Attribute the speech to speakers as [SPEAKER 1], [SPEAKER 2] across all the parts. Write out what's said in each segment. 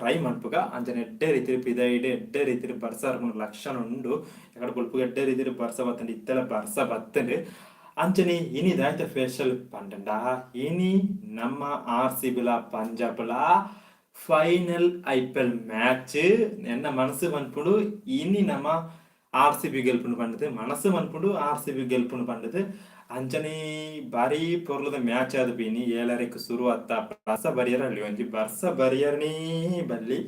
[SPEAKER 1] Try ಮನ್ಪುಗ. ಅಂಚನೆ ಎಡ್ಡೆ ರೀತಿಡ್ ಪಿದಯಿಡ್ ಎಡ್ಡೆ ರೀತಿಡ್ ಬರ್ಸ ಬರ್ಪುನ ಲಕ್ಷಣ ಉಂಡು. ಎಕಡೆ ಬೊಲ್ಪುಗು ಎಡ್ಡೆ ರೀತಿಡ್ ಬರ್ಸ ಬತ್ತ್ಂಡ್ ಇತ್ತೆಲ ಬರ್ಸ ಬತ್ತ್ಂಡ್. ಅಂಚನೆ ಇನಿ ದಾಯ್ತ ಫೇಶಲ್ ಪಂಡ್ಂಡ ಇನಿ ನಮ್ಮ ಆರ್ ಸಿ ಬಿಲ ಪಂಜಾಬ್ಲ ಫೈನಲ್ ಐಪಿಎಲ್ ಮ್ಯಾಚ್. ಎನ್ನ ಮನಸ್ಸು ಪನ್ಪುಂಡು ಇನಿ ನಮ್ಮ ಆರ್ ಸಿ ಬಿ ಗೆಲ್ಪುಂಡು ಪಂಡ್ದ್, ಮನಸ್ಸು ಪನ್ಪುಂಡು ಆರ್ ಸಿ ಬಿ ಗೆಲ್ಪುಂಡು ಪಂಡ್ದ್. ಅಂಚನೆ ಬಾರಿ ಪೊರ್ಲುದ ಮ್ಯಾಚ್ ಆದ್ ಪೀನಿ ಏಳರೆಕ್ ಸುರು ಅತ್ತ ಬರ್ಸ ಬರಿಯರ ಅಲ್ಲಿ ಒಂಜಿ ಬರ್ಸ ಬರಿಯರನೇ ಬಲ್ಲಿ.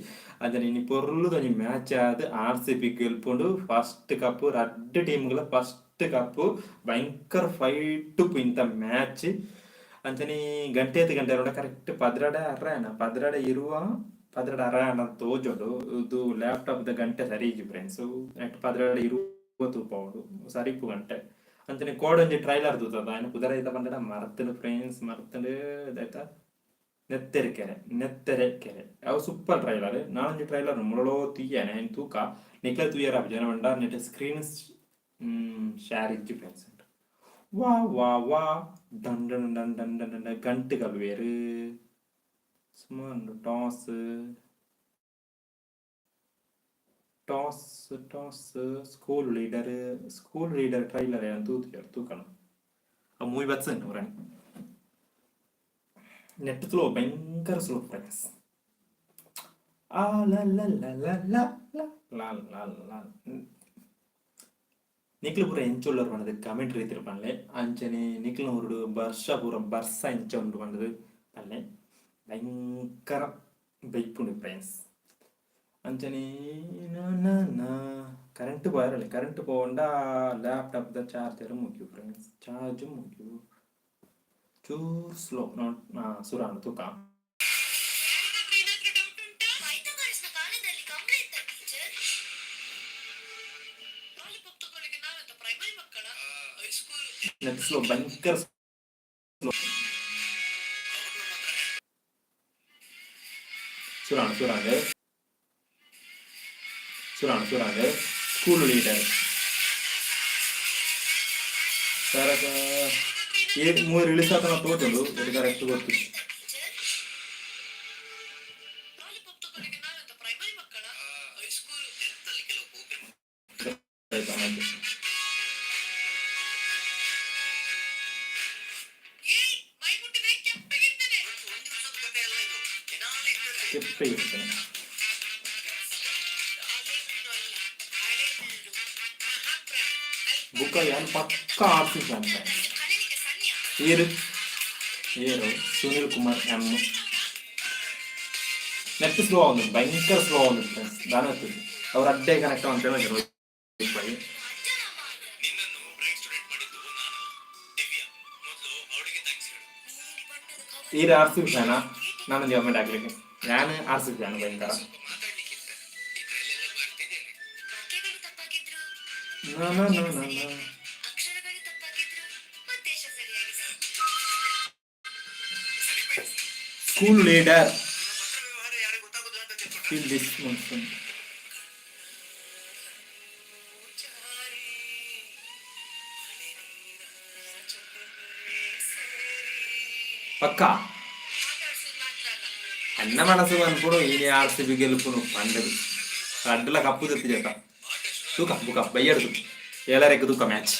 [SPEAKER 1] ಅಂಚನೆ ಇನಿ ಪೊರ್ಲುದ ಒಂಜಿ ಮ್ಯಾಚ್ ಆದ್ ಆರ್ ಸಿ ಬಿ ಗೆಲ್ಪುಂಡು. ಫಸ್ಟ್ ಕಪ್ ರಡ್ಡ್ ಟೀಮ್ಗ್ಲ ಫಸ್ಟ್ ಕಪ್ ಭಯಂಕರ ಫೈಟ್ ಇಂತ ಮ್ಯಾಚ್. ಅಂಚನೆ ಗಂಟೆ ಗಂಟೆ ಕರೆಕ್ಟ್ ಪದ್ರಾಡೆ ಅರ್ರಾಯನ ಪದ್ರಾಡೆ ಇರುವ ಪದ್ರಾಡ್ ಅರಾಯನ ತೋಜೊಡು. ಇದು ಲ್ಯಾಪ್ಟಾಪ್ ದ ಗಂಟೆ ಸರಿ ಇಜ್ಜಿ ಫ್ರೆಂಡ್ಸ್. ನೆಟ್ ಪದ್ರಾಡ್ ಇರುವ ತೂಪವುಂಡು ಸರಿಪು ಗಂಟೆ. ಅಂಚನೆ ಕೋಡೊಂಜಿ ಟ್ರೈಲರ್ ತೂತದ ಆಯ್ನ ಪುದರ್ ಐತ ಪಂಡಡ ಮರ್ತುಂಡು ಫ್ರೆಂಡ್ಸ್, ಮರ್ತುಂಡು. ದಾಯ್ತ ನೆತ್ತೆರ್ ಕೆರೆ, ನೆತ್ತೆರೆ ಕೆರೆ, ಅವು ಸೂಪರ್ ಟ್ರೈಲರ್. ನಾನೊಂಜಿ ಟ್ರೈಲರ್ ಮುಳೋ ತೂಯನೆ ಐನ್ ತೂಕ ನಿಕ್ಲೆ ತೂಯರ ಜನ ಪಂಡ ನೆಟ್ ಸ್ಕ್ರೀನ್ ಶೇರ್ ಇಜ್ಜಿ ಫ್ರೆಂಡ್ಸ್. ವಾ ವಾ ವಾ done done done done done done ಗಂಟು ಕಲ್ವೇರು ಸುಮಾರು toss toss toss school leader, school leader trailer ಏನು ತೂತು ತೂಕಣ. ಆ ಮೂವಿ ಬತ್ಸನ್ ಊರಣಿ ನೆಟ್ ಸ್ಲೋ, ಭಯಂಕರ ಸ್ಲೋ ಫ್ರೆಂಡ್ಸ್. ಆ ಲ ಲ ಲ ಲ ಲ ಲ ಲ ಲ ಲ. ನಿಕ್ಲು ಪೂರ ಎಂಚ ಉಲ್ಲರ್ ಪಂಡ್ದ್ ಕಮೆಂಟ್ ರೀತಿಡ್ ಪನ್ಲೆ. ಅಂಚನೆ ನಿಕ್ಲ್ನ ಊರುಡು ಬರ್ಷ ಪೂರ ಬರ್ಸ ಎಂಚ ಉಂಡು ಪಂಡ್ದ್ ಪನ್ಲೆ. ಭಯಂಕರ ಬೈಪುಂಡು ಫ್ರೆಂಡ್ಸ್. ಅಂಚನೆ ಕರೆಂಟ್ ಪೋಯರಲೆ, ಕರೆಂಟ್ ಪೋಂಡ ಲ್ಯಾಪ್ಟಾಪ್ ದ ಚಾರ್ಜರ್ ಮುಗಿಯು ಫ್ರೆಂಡ್ಸ್, ಚಾರ್ಜ್ ಮುಗಿಯು. ಚೂರ್ ಸ್ಲೋ ಸುರಾಂಡ್ ತೂಕ. ನೆಟ್ ಸ್ಲೋ, ಭಯಂಕರ ಸ್ಲೋ. ಸುರಾಂಡ್ ಸುರಾಂಡ್ ಸುರಾಂಡ್ ಸುರಾಂಡ್. ಸ್ಕೂಲ್ ಲೀಡರ್ ಸರಕ ಈ ಮೂವಿ ರಿಲೀಸ್ ಆತನ ತೋಜುಂಡು, ಇದು ಕರೆಕ್ಟ್ ಗೊತ್ತು. ಕೆಪ್ಪೆ ಇರ್ತೇನೆ. ಬುಕ್ಕ ಯಾನ್ ಪಕ್ಕ ಆರ್ ಸಿ ಫ್ಯಾನ್. ಏರು ಏರು ಸುನಿಲ್ ಕುಮಾರ್ ಎಂ. ನೆಟ್ ಸ್ಲೋ ಆവുಂದು, ಭಯಂಕರ ಸ್ಲೋ ಆവുಂದು ಫ್ರೆಂಡ್ಸ್. ದಾನ ಅವ್ರ ಅಡ್ಡೆ ಕನೆಕ್ಟ್ ಅಂತ ಹೇಳಿ. ಈರ್ ಆರ್ ಸಿ ಫ್ಯಾನಾ? ನಾನು ಕಮೆಂಟ್ ಹಾಕ್ಲಿಕ್ಕೆ. ನಾನು ಆರ್ ಸಿ ಫ್ಯಾನ್ ಭಯಂಕರ. School leader feel this monsoon. ಪಕ್ಕ ಅನ್ನ ಮನಸ್ಸು ಪನ್ಪುಡು ಇನಿ ಆರ್ ಸಿ ಬಿ ಗೆಲ್ಪುನು ಪಂಡದು. ರಡ್ಡಲ ಕಪ್ಪು ದೆತ್ತಿ ತೂಕ ಬುಕ ಬಯ್ಯಡ್ದು ಏಳರೆಗ್ ತೂಕ ಮ್ಯಾಚ್.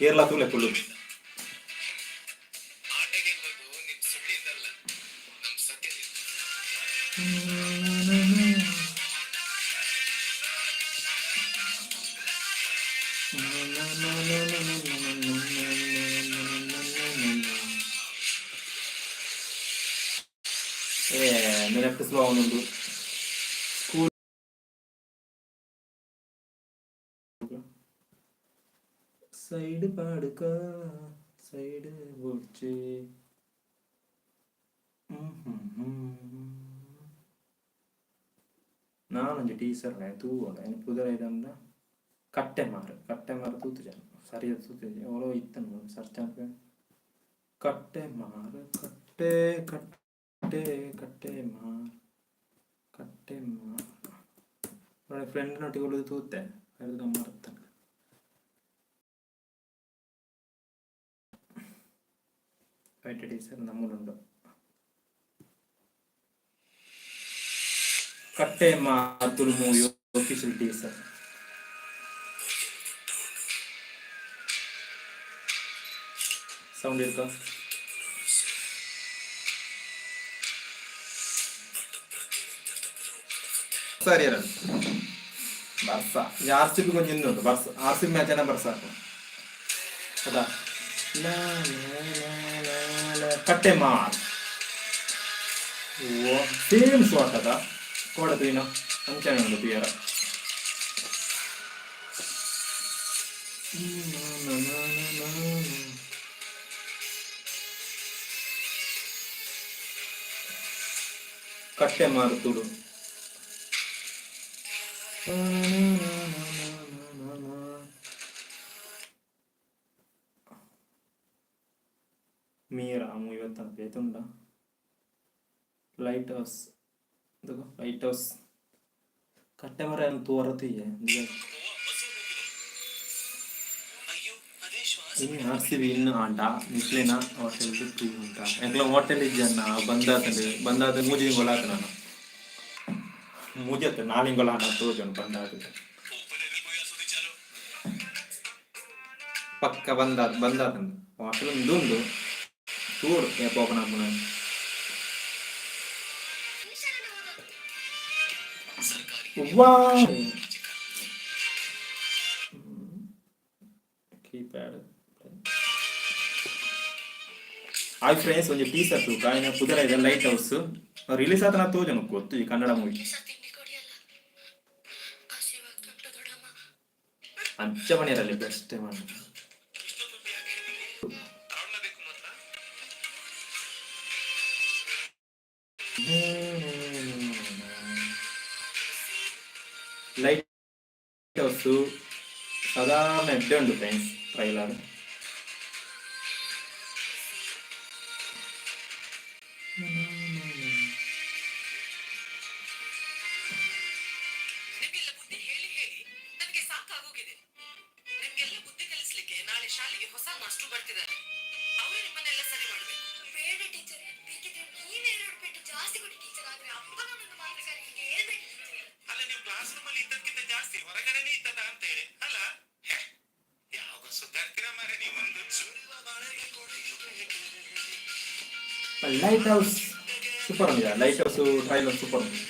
[SPEAKER 1] ಏರ್ಲ ತೂಲೆ ಕುಳ್ಳು. ನೆಟ್ ಸ್ಲೋ ಆವೊಂದುಂಡು. ಸ್ಕೂಲ್ ಸೈಡ್ ಪಾಡುಕ ಸೈಡ್ ಬೊಡ್ಚಿ. ನಾನೊಂಜಿ ಟೀಚರ್ ತೂವೊಂಡು ಐನ ಪುದರ್ ಐದಂಡ ಕಟ್ಟೆಮಾರು, ಕಟ್ಟೆಮಾರು ತೂತುಜ ಸರಿಯಾದ ತೂತುಜಿ. ಓಲೋ ಇತ್ತಂಡು ಸರ್ಚ್ ಮನ್ಪುವೆ. ಕಟ್ಟೆಮಾರು, ಕಟ್ಟೆ ಕಟ್ಟೆ ಕಟ್ಟೆಮಾರು, ಕಟ್ಟೆಮಾರು. ಫ್ರೆಂಡ್ ನೊಟ್ಟಿಗೆ ಉಳಿದು ತೂತೆ ಅರ್ಧ ಮರ್ತನ. ವೈಟ್ ಟೀಚರ್ ನಮ್ಮೂರುಂಡು. Katte Maar Tulu movie official teaser. Sound ಇರ್ಕ. ಸರಿ, ಬರ್ಸ ಆರ್ ಸಿ ಬಿ ಕೊಂಚ ಉಂಟು. ಬರ್ಸ ಆರ್ ಸಿ ಬಿ ಮ್ಯಾಚ್ ಅನ್ನ ಬರ್ಸ ಅದಾ. ಲಾ ಲಾ ಲಾ ಲಾ. ಕಟ್ಟೆ ಮಾರ್ ಓ ಸೇಮ್ ಶಾಟ್ ಅದ ಕೋಡ ತೂಯಿನ ಅಂಚನೆ ಉಂಡು ತೂಯರ. ಕಟ್ಟೆ ಮಾರು ತುಳು. ಮೀರಾ ಮೂವತ್ತ ಬೇತುಂಡ. Light house, light house. ಕಟ್ಟೆ ಮರ ತೂವರ ತೂಯೆ. ಇನ್ನು ಆರ್ ಸಿ ಬಿ ಇನ್ನು ಆಂಡ ನಿಕ್ಲೆನ ಹೋಟೆಲ್ ಫ್ರೀ ಉಂಟಾ? ಎಂಕ್ಲ ಹೋಟೆಲ್ ಇಜ್ಜನ್ನ ಬಂದಾತಂಡು ಬಂದಾದ ಮೂಜಿ ತಿಂಗಳು ಆತ. ನಾನು ಮೂಜಿ ಅತ್ತ ನಾಲ್ ತಿಂಗಳು ಆನ ತೋಜುಂಡು. ಬಂದಾದ ಪಕ್ಕ ಬಂದಾದ ಬಂದಾತಂಡು. ಹೋಟೆಲ್ ಉಂದು ಉಂಡು ತೂಡು ಏಪ ಓಪನ್ ಆಪುನ. ವಾವ್, ಕೀಪ್ಯಾಡ್. ಹಾಯ್ ಫ್ರೆಂಡ್ಸ್, ಒಂಜಿ ಟೀಸರ್ ತೂಕ. ಆಯ್ನ ಪುದರ ಇದೆ ಲೈಟ್ ಹೌಸ್. ರಿಲೀಸ್ ಆತನ ತೋಜನು ಗೊತ್ತು ಈ ಕನ್ನಡ ಮೂವಿ. ಅಂಚ ಮನೆಯಲ್ಲಿ ಬೆಸ್ಟ್ ಮಾಡಿ. ಲೈಟ್ ಹೌಸ್ ಸಾಧಾರಣ ಎಡ್ಡೆ ಉಂಟು ಫ್ರೆಂಡ್ಸ್, ಟ್ರೈಲರ್.
[SPEAKER 2] ನಿಮ್ಗೆಲ್ಲ ಬುದ್ಧಿ ಹೇಳಿ ಹೇಳಿ ನನಗೆ ಸಾಕಾಗೋಗಿದೆ. ನಿಮ್ಗೆಲ್ಲ ಬುದ್ಧಿ ಕಲಿಸ್ಲಿಕ್ಕೆ ನಾಳೆ ಶಾಲೆಗೆ ಹೊಸ ಮಾಸ್ಟರ್ ಬರ್ತಿದ್ದಾರೆ. ಅವರೇ ನಿಮ್ಮನ್ನೆಲ್ಲ ಸರಿ ಮಾಡಬೇಕು.
[SPEAKER 3] ಬೇಡ ಟೀಚರ್, ಬೇಕಿದ್ರೆ ನೀವೇ ಎರಡು ಪೆಟ್ಟು ಜಾಸ್ತಿ ಕೊಡಿ ಟೀಚರ್. ಆದ್ರೆ ಅಪ್ಪ ನನ್ನನ್ನು ಮಾತ್ರ ಕರೀಲಿಕ್ಕೆ ಹೇಳ್ಬೇಡಿ ಟೀಚರ್.
[SPEAKER 4] ಅಲ್ಲ, ನೀವು ಕ್ಲಾಸ್ ರೂಮ್ ಅಲ್ಲಿ ಇದ್ದಕ್ಕಿಂತ ಜಾಸ್ತಿ ಹೊರಗಡೆನೆ ಇದ್ದದ ಅಂತ ಹೇಳಿ ಅಲ್ಲ? ಹೆ, ಯಾವಾಗ ಸುಧಾರ್ತೀರ ಮಾರ್ರೆ ನೀವು ಒಂದು?
[SPEAKER 1] ಲೈಟ್ ಹೌಸ್ ಸೂಪರ್ ಉಂಟು. ಲೈಟ್ ಹೌಸ್ ಟ್ರೈಲರ್ ಸೂಪರ್ ಉಂಟು.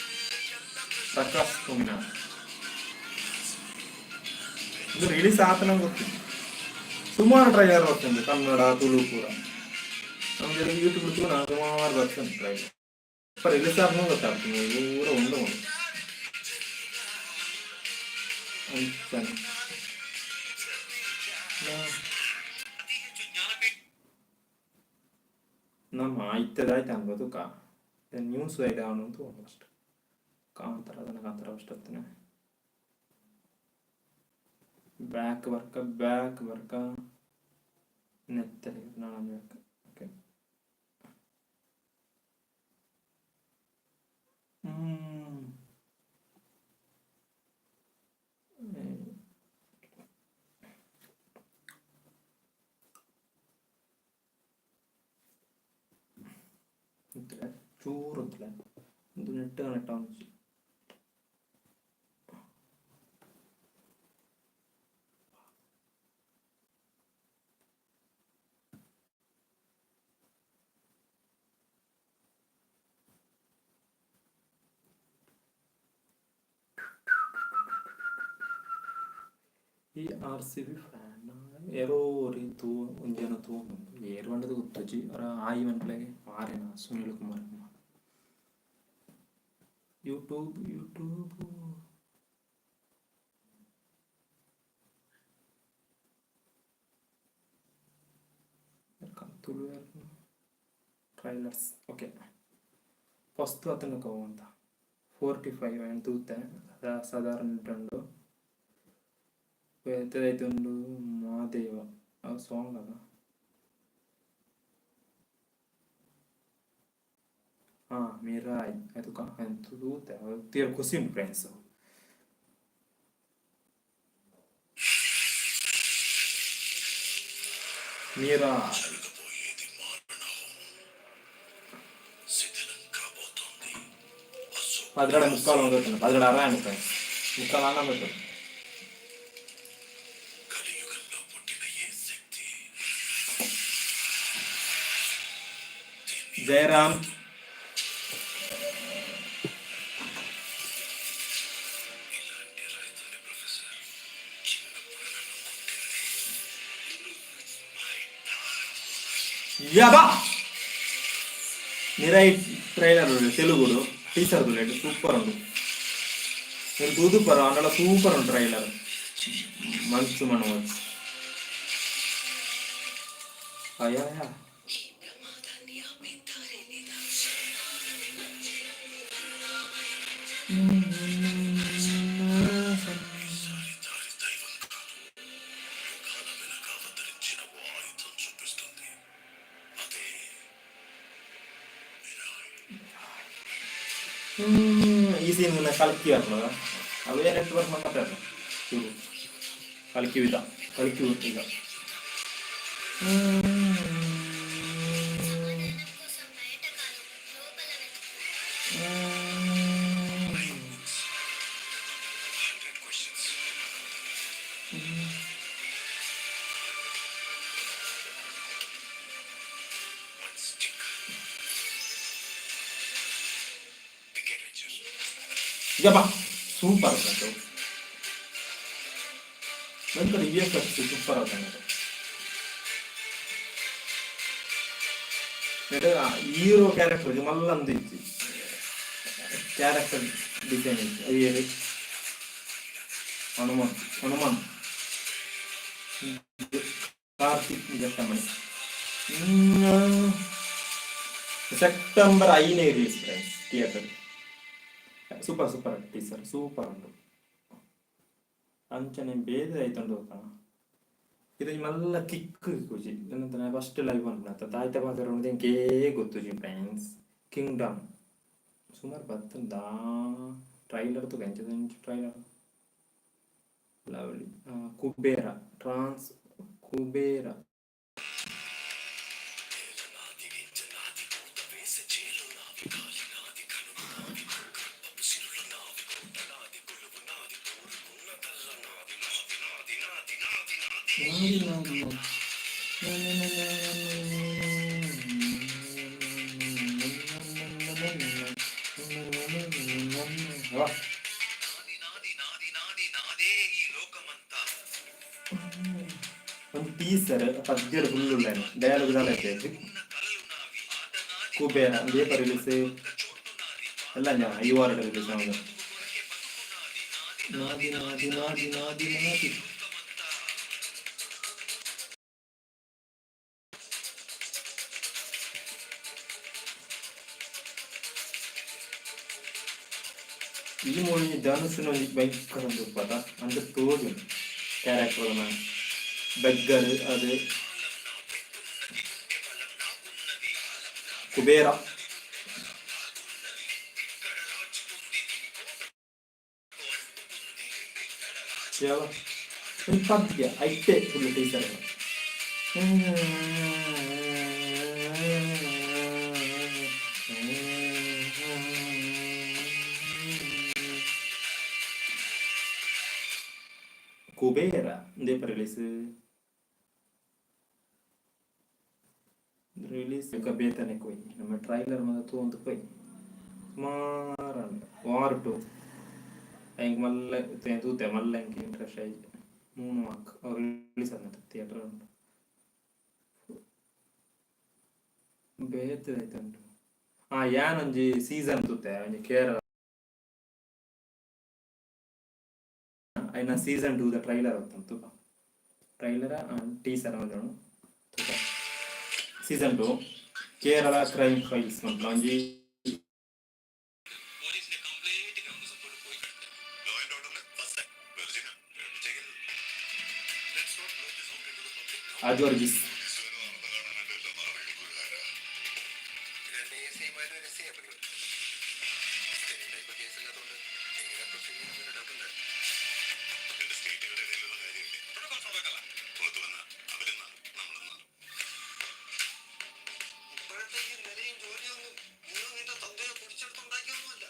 [SPEAKER 1] ಪ್ರಕಾಶ್ ಕುಮಿನ. ಇದು ರಿಲೀಸ್ ಆತನ ಗೊತ್ತಿಲ್ಲ. ಸುಮಾರು ಟ್ರೈಲರ್ ಬರ್ತದೆ, ಕನ್ನಡ ತುಳು ಪೂರ. ನಮ್ಗೆ ಯೂಟ್ಯೂಬ್ ತೂನ ಸುಮಾರು ಬರ್ತದೆ ಟ್ರೈಲರ್. ರಿಲೀಸ್ ಆದ್ಮೇಲೆ ಗೊತ್ತಾಗ್ತದೆ. ಪೂರ ಉಂಡು ಉಂಟು ಅಂತಾನೆ.
[SPEAKER 4] ಅತಿ ಹೆಚ್ಚು ಜ್ಞಾನಪೀಠ
[SPEAKER 1] ನಮ್ಮ ಇತ್ತದಾಯ್ತು ಅನ್ಬೋದು ಕಾ ನ್ಯೂಸ್ ಐಡಿಯಾ ಅಂತ ಅಷ್ಟು ಕಾಂತಾರ ಅದನ್ನ ಕಾಂತಾರ ಅಷ್ಟು ಹೊತ್ತನೆ. ಬ್ಯಾಕ್ ವರ್ಕ ಬ್ಯಾಕ್ ವರ್ಕ ನೆತ್ತಲೆ ನಾನು ಬ್ಯಾಕ್. ಓಕೆ, ಹ್ಮ್ ಉಂತಲೆ ಚೂರು ಉಂತಲೆ ಒಂದು ನೆಟ್ ಕನೆಕ್ಟ್ ಆವೊಂಜಿ. ಈ ಆರ್ ಸಿ ಬಿ ಫ್ಯಾನ್ ಏರೋ ಒರಿ ತೂ ಒಂಜೇನೋ ತೂವೊಂದುಂಡು. ಏರ್ ಪಂಡುದು ಗೊತ್ತುಜ್ಜಿ. ಒರ ಆಯಿ ಪನ್ಪುಲೆಗೆ ಆರೆನ Sunil Kumar Kumar. YouTube YouTube Tulu trailers. Okay, ಪೊಸ್ತು ಅತುಂಡ ಅಂತ 45 ಯಾನ್ ತೂತೆ. ಸಾಧಾರಣ ಉಂಡು. ಬೇತೆ ಉಂಡು ಮಾದೇವ, ಅವು ಸಾಂಗ್ ಅದ. ಹಾ ಮಿರಾಯ್ ಅದು ತೂತೆ. ತೀರ ಖುಷಿ ಉಂಟು ಫ್ರೆಂಡ್ಸ್. ಮೀರಾ
[SPEAKER 4] జరగబోయేది మారణహోమం. శిథిలం కాబోతోంది అశోక.
[SPEAKER 1] 12:45 ಒಂದು 12 ಅರ ಆಂಡ್ ಮುಕ್ಕಾಲು ಆಂಡ ಬರ್ತದೆ.
[SPEAKER 4] కలియుగంలో పుట్టిన ఏ శక్తి
[SPEAKER 1] ಜಯರಾಮ್.
[SPEAKER 4] ఇలాంటి రైతుని ప్రొఫెసర్ చిన్నప్పుడు నన్ను కొట్టింది. My
[SPEAKER 1] ಯಬಾ ನಿರೈ ಟ್ರೈಲರ್ ತೆಲುಗುಡು ಟೀಸರ್ ಸೂಪರ್ ಉಂಡು. నేను తూదుపరు అండల సూపర్ ಉಂಟು ಟ್ರೈಲರ್ ಮಂಚು ಮನೋಜ್. ಅಯ್ಯ.
[SPEAKER 2] ఈ ప్రమాదాన్ని ఆపే దారే లేదా?
[SPEAKER 4] దారి దైవం కాదు. యుగాల వెనక అవతరించిన ఓ ఆయుధం చూపిస్తుంది. అదే మిరాయి.
[SPEAKER 1] ಈ ಸೀನ್ ಕಲಕಿ ಆಗ್ತದ. ಅವೇ ನೆಟ್ವರ್ಕ್ ಮಾತಾಡ್ತಾರೆ ಇವು ಕಲಕಿ ವಿಧ ಕಲಕಿ ಈಗ.
[SPEAKER 3] సమాధానం కోసం బయట కాదు, లోపల వెతుకు.
[SPEAKER 4] 100 questions. One stick. Big adventure.
[SPEAKER 1] ಯಬ್ಬಾ ಸೂಪರ್ ಆಯ್ತು. ನಂತರ ವಿ ಎಫ್ ಎಕ್ಸ್ ಸೂಪರ್ ಆಯ್ತು. ಹೀರೋ ಕ್ಯಾರೆಕ್ಟರ್ ಮಲ್ಲಂದು ಇತ್ತು, ಕ್ಯಾರೆಕ್ಟರ್ ಡಿಸೈನ್ ಇತ್ತು. ಅದು ಹೇಳಿ ಹನುಮಾನ್ ಹನುಮಾನ್ ಕಾರ್ತಿಕ್ ಜಟ್ಟಮಣಿ. ಸೆಪ್ಟೆಂಬರ್ 5ನೇ release friends theatre. Super super teaser super ಉಂಟು. ಅಂಚನೆ ಬೇರೆ ಆಯ್ತುಂಡು ಕಣ. ಇದು ಮಲ್ಲ ಕಿಕ್ ಕೂಜಿ ನಂತರ ಫಸ್ಟ್ ಲೈವ್ ಅನ್ಪುಣ ತಾಯ್ತ ಪಾತ್ರ ಉಂಡು. ಎಂಕೇ ಗೊತ್ತುಜಿ ಫ್ರೆಂಡ್ಸ್. ಕಿಂಗ್ಡಮ್ ಸುಮಾರು ಬತ್ತಂದ ಟ್ರೈಲರ್ ತುಕ ಎಂಚ ಟ್ರೈಲರ್ ಲವ್ಲಿ. ಕುಬೇರ ಟ್ರಾನ್ಸ್ ಕುಬೇರ.
[SPEAKER 4] నాది గింజ నాది, పూత వేసే చేలు నావి, గాలి నాది, కనువు నావి, గర్భపు సిరులు నావి, కోట నాది, కొలువు నాది, కోరుకున్నదల్ల నాది, నాది నాది నాది నాది నాది.
[SPEAKER 1] నాది నాది. ವಾ.
[SPEAKER 4] నాది నాది నాది నాది నాదే ఈ లోకమంతా.
[SPEAKER 1] ಒಂದು ಟೀಸರ್ ಪದ್ಯದ ಫುಲ್ ಉಳ್ಳ ಡೈಲಾಗ್ ದಾಲ ಐತೆ.
[SPEAKER 4] ఉన్న కలలు నావి, ఆట నాది,
[SPEAKER 1] ಕುಬೇರ ಲೇಪ ರಿಲೀಸ್
[SPEAKER 4] చోటు నాది,
[SPEAKER 1] ಎಲ್ಲ ಈ ವಾರ ರಿಲೀಸ್ ಆಗೋದು.
[SPEAKER 4] కొరకే బతుకు నాది, నాది
[SPEAKER 1] ನಾದಿ ನಾದಿ ನಾದಿ ನಾದಿ ನಾದಿ.
[SPEAKER 4] లోకమంతా.
[SPEAKER 1] ಈ ಮೂವಿ ಧನುಷ್ ಒಂಜಿ ಭಯಂಕರ ಒಂದು ಪದ ಅಂಚ ತೋಜುಂಡು ಕ್ಯಾರೆಕ್ಟರ್ ಬೆಗ್ಗರ್ ಅದು ಕುಬೇರ. ಯಾವ ಒಂದು ಪದ್ಯ ಐತೆ ಫುಲ್ ಟೀಸರ್. ಕುಬೇರ ಇಂದೇಪ ರಿಲೀಸ್ ರಿಲೀಸ್ ಬೇತನೆ ಕೊಯ್ ನಮ್ಮ ಟ್ರೈಲರ್ ಮಾತ ತೂವೊಂದು ಕೊಯ್ ಸುಮಾರು ವಾರ್ ಟು ಎಂಕ್ ಮಲ್ಲ ತೂತೆ ಮಲ್ಲ ಎಂಕ್ ಇಂಟ್ರೆಸ್ಟ್ ಆಯ್ತು. ಮೂನು ಮಾರ್ಕ್ ಅವ್ರು ರಿಲೀಸ್ ಆದ ಥಿಯೇಟರ್ ಉಂಟು. ಬೇತೆ ಉಂಟು. ಆ ಯಾನ್ ಒಂಜಿ ಸೀಸನ್ ತೂತೆ ಒಂಜಿ ಕೇರಳ ಐನ ಸೀಸನ್ 2 ದ ಟ್ರೈಲರ್ ಬತ್ತುಂಡು ತೂಕ. ಟ್ರೈಲರ್ ಟೀಸರ್ ಒಂಜಿ ತೂಕ. ಸೀಸನ್ 2 ಕೇರಳ ಕ್ರೈಮ್ ಫೈಲ್ಸ್ ಮನ್ಪುನ ಒಂಜಿ.
[SPEAKER 4] పోలీసుని కంప్లీట్ గా support పోయి లా అండ్ ఆర్డర్ ఫస్ట్ వెర్జినా చేయగలరు. Let's not blow this out into the public now.
[SPEAKER 1] ಅಜೋರ್ಜಿಸ್.
[SPEAKER 4] രണ്ട് എസ് ഐമാരും ഒരു എസ് I പ്രതികൾ. ടൈപ്പ് കേസില്ലാത്തതുകൊണ്ട് എങ്ങനെ പ്രൊസീഡ് ചെയ്യണമെന്നൊരു ഡൗട്ട് ഉണ്ട്. രണ്ട് സ്റ്റേറ്റുകളുടെ ഇടയിലുള്ള കാര്യമില്ലേ? പുറത്തു വന്ന അവരെന്നാ നമ്മളെന്നാ. ഇപ്പോഴത്തെ ഈ നിലയും ജോലിയൊന്നും നീയോ നിന്റെ തന്തയോ പിടിച്ചെടുത്തുണ്ടാക്കിയൊന്നുമല്ല.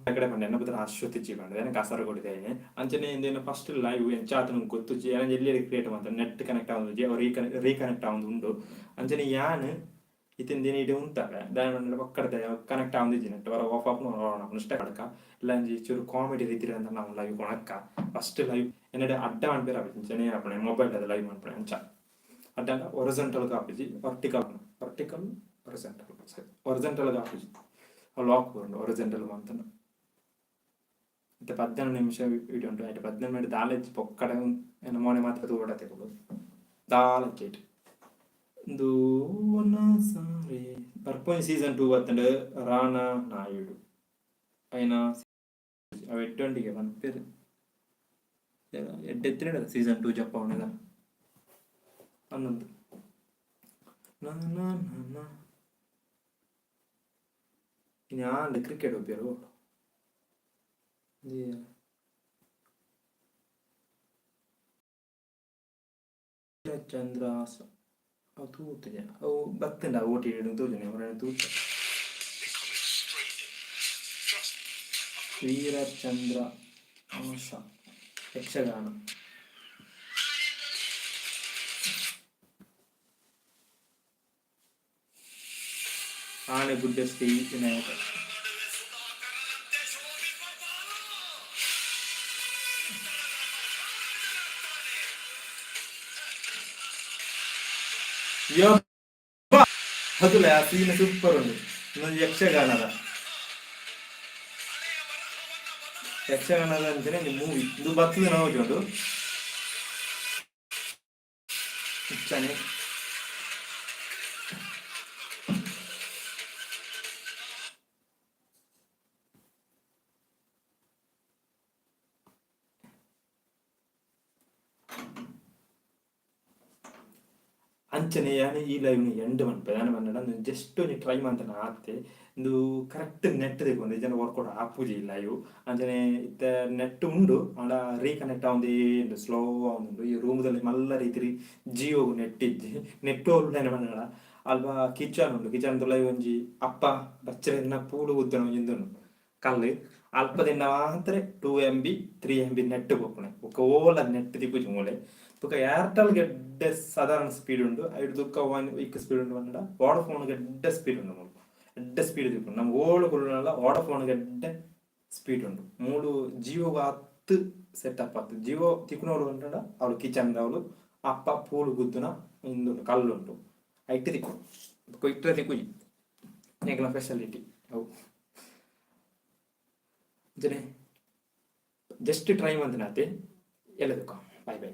[SPEAKER 1] ಕಡೆ ಪಂಡೆ ಎನ್ನ ಪುದರ್ ಅಶ್ವತಿ ಜಿ ಪಂಡೆ ಎನ್ನ ಕಾಸರಗೋಡು ಅಂಚನೆ ಇಂದೇನು ಫಸ್ಟ್ ಲೈವ್ ಎಂಚ ಆತನ ಗೊತ್ತುಜಿ ಯಾನ್ ಎಲ್ಲಿ ಕ್ರಿಯೇಟ್ ಮಂತ ನೆಟ್ ಕನೆಕ್ಟ್ ಆವೊಂದುಜಿ ಅವು ರೀಕನೆಕ್ಟ್ ಆವೊಂದು ಉಂಡು ಅಂಚನೆ ಯಾನ್ ಇತ್ತಿನ ದಿನ ಇಡೆ ಉಂತಾವೆ ದಾಯೆ ಪಂಡ ಪಕ್ಕದ ಕನೆಕ್ಟ್ ಆವೊಂದಿಜ್ಜಿ ನೆಟ್ ವರ ಆಫ್ ಆಪುಂಡು ವರ ಆನ್ ಆಪುಂಡು ಇಷ್ಟ ಕಡಕ ಇಲ್ಲ ಒಂಜಿ ಚೂರು ಕಾಮಿಡಿ ರೀತಿಡ್ ಅಂಡ ನಾವು ಲೈವ್ ಕೊನಕ್ಕ ಫಸ್ಟ್ ಲೈವ್ ಎನ್ನಡ ಅಡ್ಡ ಮನ್ಪೆರೆ ಆಪುಜಿ ಇಂಚನೆ ಆಪುಂಡು ಮೊಬೈಲ್ ದ ಲೈವ್ ಮನ್ಪುನೆ ಅಂಚ ಅಡ್ಡ ಒರಿಜೆಂಟಲ್ ಆಪುಜಿ ವರ್ಟಿಕಲ್ ವರ್ಟಿಕಲ್ ಒರಿಜೆಂಟಲ್ ಒರಿಜೆಂಟಲ್ ಆಪುಜಿ ಲಾಕ್ ಬರುಂಡು ಒರಿಜೆಂಟಲ್ ಮಂತುಂಡ ಇತ್ತೆ 14 ನಿಮಿಷ ವೀಡಿಯೋ ಉಂಟು ಐಟ್ 18 ಮಿನಿಟ್ ದಾಲ ಇಜ್ಜಿ ಪೊಕ್ಕಡೆ ಎನ್ನ ಮೋನೆ ಮಾತ್ರ ತೂವೊಡತೆ ದಾಲ ಇಜ್ಜಿ ಐಟ್ ಉಂದು ಸಾರಿ ಬರ್ಪುನಿ ಸೀಸನ್ 2 ಬತ್ತ್ಂಡ್ ರಾಣಾ ನಾಯುಡು ಐನ ಅವು ಎಡ್ಡೆ ಪನ್ಪೆರ್ ಎಡ್ಡೆ ಇತ್ತಿನ ಸೀಸನ್ 2 ಜಪ್ಪಾವುನೆದ ಅಂದುಂಡು ನ ನ ನ ನ ಇನಿ ಆಂಡ್ ಕ್ರಿಕೆಟ್ ಗೊಬ್ಬೆರ್ ಚಂದ್ರ ಅವು ತೂತುಜೆ ಅವು ಬತ್ತ್ಂಡ ಓಟಿಟಿ ಡ್ ತೋಜುಂಡು ಅವ್ರೆನ್ ತೂತೆ ವೀರಚಂದ್ರ ಅಂಶ ಯಕ್ಷಗಾನ ಆನೆಗುಡ್ಡೆ ಶ್ರೀ ವಿನಾಯಕ ಯಬ್ಬಾ ಅದುಲೆ ಆ ಸೀನ್ ಸೂಪರ್ ಉಂಡು ಉಂದೊಂಜಿ ಯಕ್ಷಗಾನದ ಯಕ್ಷಗಾನದ ಅಂಚನೆ ಒಂಜಿ ಮೂವಿ ಉಂದು ಬತ್ತುದು ನಮೋಜಿ ಉಂಡು ಇಚ್ಚನೆ ಅಂಚನೆ ಯಾನ್ ಈ ಲೈವ್ ನು ಎಂಡ್ ಮನ್ಪೆ ದಾನೆ ಪಂಡ ಜಸ್ಟ್ ಒಂಜಿ ಟ್ರೈ ಮಂತುಂಡ ಆತೆ ಉಂದು ಕರೆಕ್ಟ್ ನೆಟ್ ತಿಕ್ಕೊಂದು ಇಜ್ಜಾಂಡ ವರ್ಕೌಟ್ ಆಪುಜಿ ಈ ಲೈವ್ ಅಂಚನೆ ಇತ್ತೆ ನೆಟ್ ಉಂಡು ಆಂಡ ರೀಕನೆಕ್ಟ್ ಆವೊಂದೇ ಉಂಡು ಸ್ಲೋ ಆವೊಂದುಂಡು ಈ ರೂಮ್ ದಲ್ಲಿ ಮಲ್ಲ ರೀತಿಡ್ ಜಿಯೋ ಗು ನೆಟ್ ಇಜ್ಜಿ ನೆಟ್ ಓಲು ದಾನೆ ಪಂಡ ಅಲ್ಪ ಕಿಚನ್ ಉಂಡು ಕಿಚನ್ ದ ಉಲಯಿ ಒಂಜಿ ಅಪ್ಪ ಬಚ್ಚರೆನ ಪೂಲು ಗುದ್ದುನ ಒಂಜಿ ಉಂದು ಉಂಡು ಕಲ್ಲ್ ಅಲ್ಪ ತಿಂಡ ಮಾತ್ರ 2 MB 3 MB net ಪೋಪುಂಡು ಬೊಕ ಓಲ ನೆಟ್ ತಿಕ್ಕುಜಿ ಮೂಲೆ ಬೊಕ ಏರ್ಟೆಲ್ ಗ್ ಎಡ್ಡೆ ಸಾಧಾರಣ ಸ್ಪೀಡ್ ಉಂಡು ಐಡ್ದ್ ಬೊಕ ಒನ್ ವೀಕ್ ಸ್ಪೀಡ್ ಉಂಡು ಪಂಡ ವೋಡಫೋನ್ ಗ್ ಎಡ್ಡೆ ಸ್ಪೀಡ್ ಉಂಡು ಮೂಲು ಎಡ್ಡೆ ಸ್ಪೀಡ್ ತಿಕ್ಕುಂಡು ನಮ ಓಲು ಕುಲ್ಲುಂಡಲ ವೋಡಫೋನ್ ಗ್ ಎಡ್ಡೆ ಸ್ಪೀಡ್ ಉಂಡು ಮೂಲು ಜಿಯೋ ಗ್ ಆತ್ ಸೆಟ್ ಅಪ್ ಅತ್ತ್ ಜಿಯೋ ತಿಕ್ಕುನೋಲು ಪಂಡ ಅವ್ಲು ಕಿಚನ್ ದ ಅವ್ಲು ಅಪ್ಪ ಪೂಲು ಗುದ್ದುನ ಉಂದು ಉಂಡು ಕಲ್ಲ್ ಉಂಡು ಐಟ್ ತಿಕ್ಕುಂಡು ಬೊಕ ಇತ್ರೆ ತಿಕ್ಕುಜಿ ಎಂಕಲ್ನ ಫೆಸಿಲಿಟಿ ಅವು ಅಂಚನೆ ಜಸ್ಟ್ ಟ್ರೈ ಮಂತಿನಾತೆ ಎಲ್ಲದಕ್ಕ ಬಾಯ್ ಬಾಯ್.